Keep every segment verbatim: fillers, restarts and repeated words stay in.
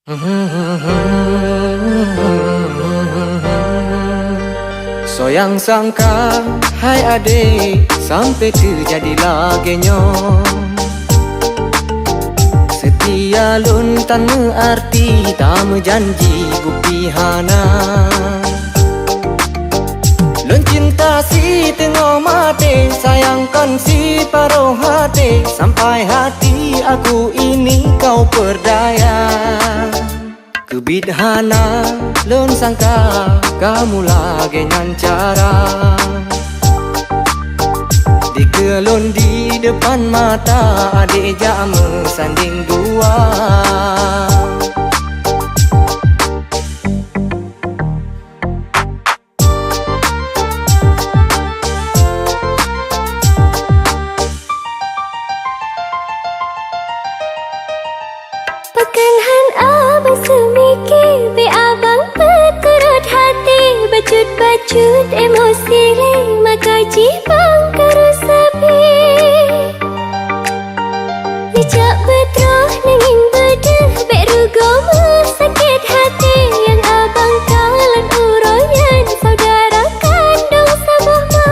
Soe nyang sangka, hai adék, sampai teujadi lagée nyoe. Seutia lôn tan meuarti, tameujanji bukti hana. Lôn cinta siteungoh maté, sayang kon siparoh até, sampai hati aku ini kau perdaya. Keubiet hana lôn sangka kamoe lagée nyan cara. Dikeue lôn di depan mata, adék jak meusandéng dua. Pakon hán abang seumike, bék abang peuturot haté, bacut-bacut emosi lé, maka jih bang ka reuseubé. Neujak beutroh neungieng beudeuh, bék rugoe meusakét haté, nyang abang kalon uroe nyan saudara kandong saboh ma.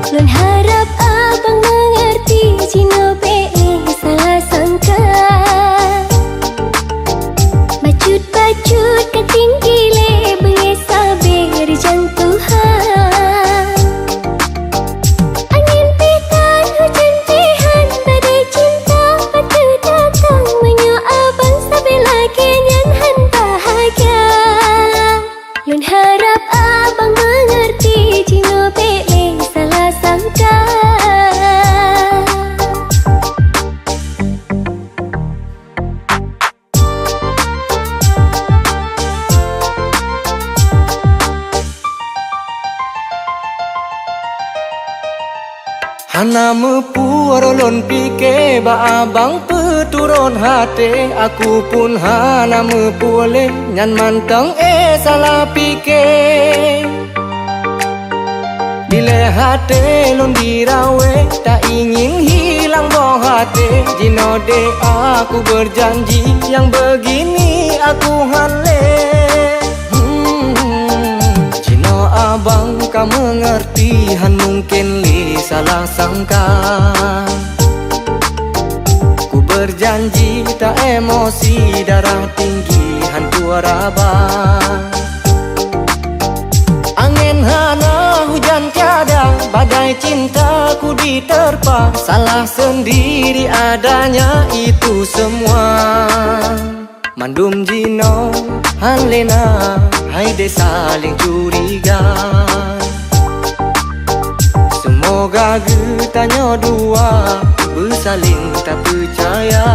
Lôn harab abang meungeurti, jinoe bék lé salah sangka. Bacut-bacut ka tinggi lé, beungéh sabé rijang Tuhan. Angén pih tan, hujan pih han, badai cinta patut datang. Meunyoe abang sabe lagée nyan han bahagia. Lôn harab abang meungeurti, jinoe bék lé salah sangka. Hana meupuroh lôn pike bak abang peuturot até, aku pun hana meupuléh nyan mantong, eh, salah pike. Dilée até lôn dirawé, tak ingin hilang boh até. Jinoe deh aku berjanji, yang begini aku han lé. Hmm, jinoe abang ka meungeurti, han mungken lé salah sangka. Ku berjanji tak emosi, darah tinggi han kuraba. Angén hana, hujan tiada, badai cintaku diterpa. Salah sendiri adanya itu semua. Mandum jinoe han lé na, hai deh saléng curiga. Seumoga geutanyoe dua beusaléng tapeucaya.